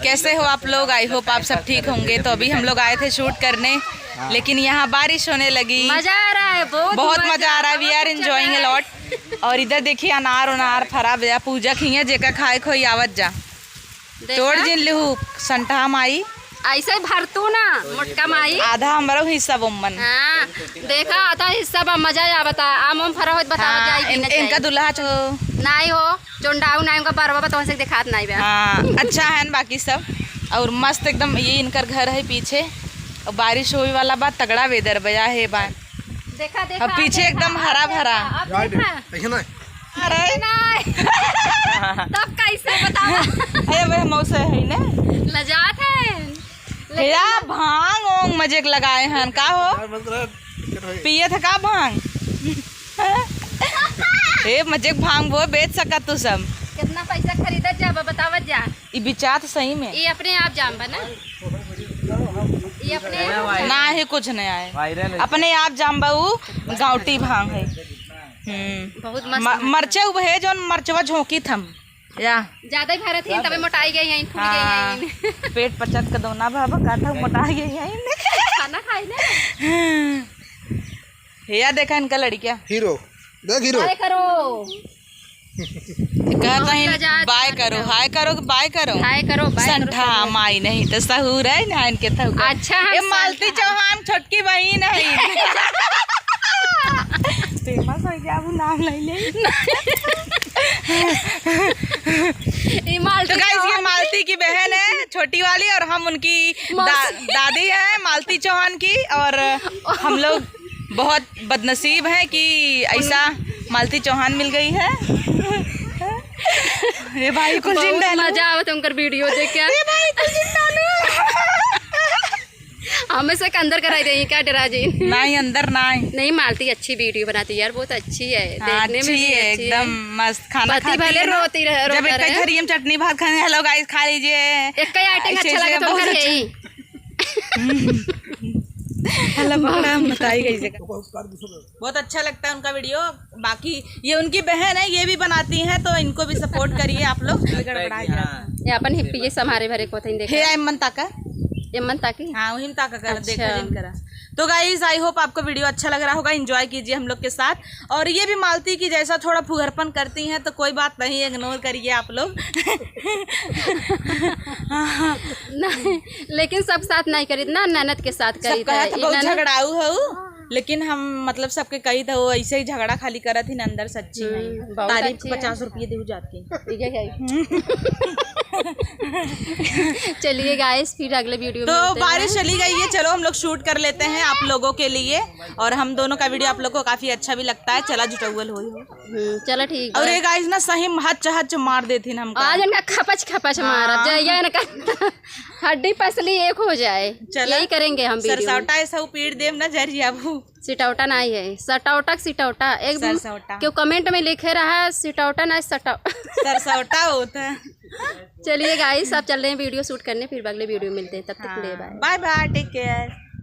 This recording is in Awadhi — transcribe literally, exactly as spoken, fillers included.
कैसे हो आप लोग? I hope आप सब ठीक होंगे। तो अभी हम लोग आए थे shoot करने, लेकिन यहाँ बारिश होने लगी। मजा आ रहा है, बहुत बहुत मजा आ रहा है। We are enjoying a lot। और इधर देखिए, अनार उनार फरा बया, पूजा खइया, जेका खाए खोई आवत जा। देखा? तोड़ जिन लिहू संठा माई। ऐसे भर तू ना, मोटका माई। आधा हमरो हिस्सा बम्मन। हाँ, देखा, आधा हिस्सा बा, मजा आवता। आम उम फरा होत बतावत हाँ, जाई, इन-, गिनत इनका जाई। दुल्हा चो- नाई हो, चोंडाऊ नाई, उनका बरवा बा, तोहसे देखात नाई बा। हाँ, अच्छा है न बाकी सब। और मस्त एकदम, ये इनकर घर है पीछे। और बारिश होए वाला बा, तगड़ा weather बया है बा। देखा, देखा, अब पीछे देखा, एकदम अब हरा देखा, भरा। अब यार, देखा। ऐसे ना। अरे। नहीं। तब कैसे बतावा? अरे भाई, मौसे है ने। लजात है। लेकिन भैया, भांग ओंग मजे के लगाए हन, का हो? यार, मतलब, दिक्कत होई। पिए थे का भांग? ए, मजे के भांग वो बेच सकत तू सब। कितना पैसा खरीदत जाबा, बतावत जा। ई बिचात सही में। ई अपने आप जाम बा ना? ई अपने आप ना ही कुछ नहीं आए। Viral है। अपने आप जाम बा, ऊ गाँवटी भांग है। हम्म। बहुत मस्त म-, है। मरचा उबहे जौन मरचवा झोंकी थम। या। ज्यादा ही भरत ही, तबे मोटाई गई हैं, फूल गई हाँ। हैं। पेट पचत का दोना भावा, का था मोटाई गई हैं। खाना खाई ना। या देखा इनका लड़किया। हीरो। देख हीरो। बाय करो। कहत बहुत हैं, लजात बाय बात करो, है। हाय करो कि बाय करो? हाय करो, बाय करो, संठा सब। माई नहीं तो सहूर है ना इनके थौका। अच्छा, हम ये मालती संठा। चौहान छोटकी बहिन है। Famous हो गया, अब नाम ले ले। ये मालती तो guys, ये चौहान मालती की बहन है, छोटी वाली, और हम उनकी दा-, मौसी। दादी हैं मालती चौहान की, और हम लोग बहुत बदनसीब है कि ऐसा मालती चौहान मिल गई है। ये भाई कुछ बहुत जिंदा नहीं। मजा आवत उनकर video देख के। ये भाई कुछ जिंदा नहीं। हमें से अंदर कराई देई, क्या डरा जी? नहीं, अंदर नहीं। नहीं, मालती अच्छी video बनाती है यार, बहुत अच्छी है, हाँ, देखने में अच्छी भी है, अच्छी है। एकदम मस्त खाना पति खाती भले है ना। रोती रहे, जब रोता एक रहे। थरियम चटनी भात खाने, "Hello guys, खा लीजिए।" एक का item ऐसे अच्छा ऐसे लगे तो बहुत उनका अच्छा। यही। हल्ला पकड़ा, हम बताई गई जगह। बहुत अच्छा लगता है उनका video। बाकी ये उनकी बहन है, ये भी बनाती हैं, तो इनको भी support करिए आप लोग। गड़बड़ा हाँ। जाता। ये अपन ही पिए समारे भरे को थी देखा। हे, एमन ताका। एमन ताकी? हाँ, वही ताका कर, अच्छा। देखा जिन करा। तो guys, I hope आपको video अच्छा लग रहा होगा, enjoy कीजिए हम लोग के साथ। और ये भी मालती की जैसा थोड़ा फुहरपन करती हैं, तो कोई बात नहीं, ignore करिए आप लोग। नहीं, लेकिन सब साथ नहीं करीत ना, ननद के साथ सब करीत है। कहत ई बहुत ननद झगड़ाऊ हऊ, लेकिन हम मतलब सबके कही था, वो ऐसे ही झगड़ा खाली करत ही ना, अंदर सच्ची हम्म, नहीं। बहुत तारीफ अच्छी है। पचास रुपये देऊ जाके। ठीक है, क्या? चलिए guys, फिर अगले video में तो मिलते हैं। बारिश चली गई है, चलो हम लोग shoot कर लेते हैं आप लोगों के लिए, और हम दोनों का video आप लोग को काफी अच्छा भी लगता है। चला जुटौल होई हो। हम्म, चला ठीक और बा। ये guys ना सही में हच हच मार देथिन हमका। आज इनका खपच खपच मारब, हाँ। जय जय इनका हड्डी पसली एक हो जाए। चला। यही करेंगे हम video में। सरसौटा ऐसा उपीड़ देम ना, जर जाबू। सिटौटा नहीं है, सटौटा के सिटौटा। एक दिन सरसौटा। क्यों comment में लिखे रहा, सिटौटा नहीं, सटौ-, सरसौटा होता है। चलिए guys, अब चल रहे हैं video shoot करने, फिर अगले video में मिलते हैं, तब तक के लिए हाँ। Bye। Bye bye, take care।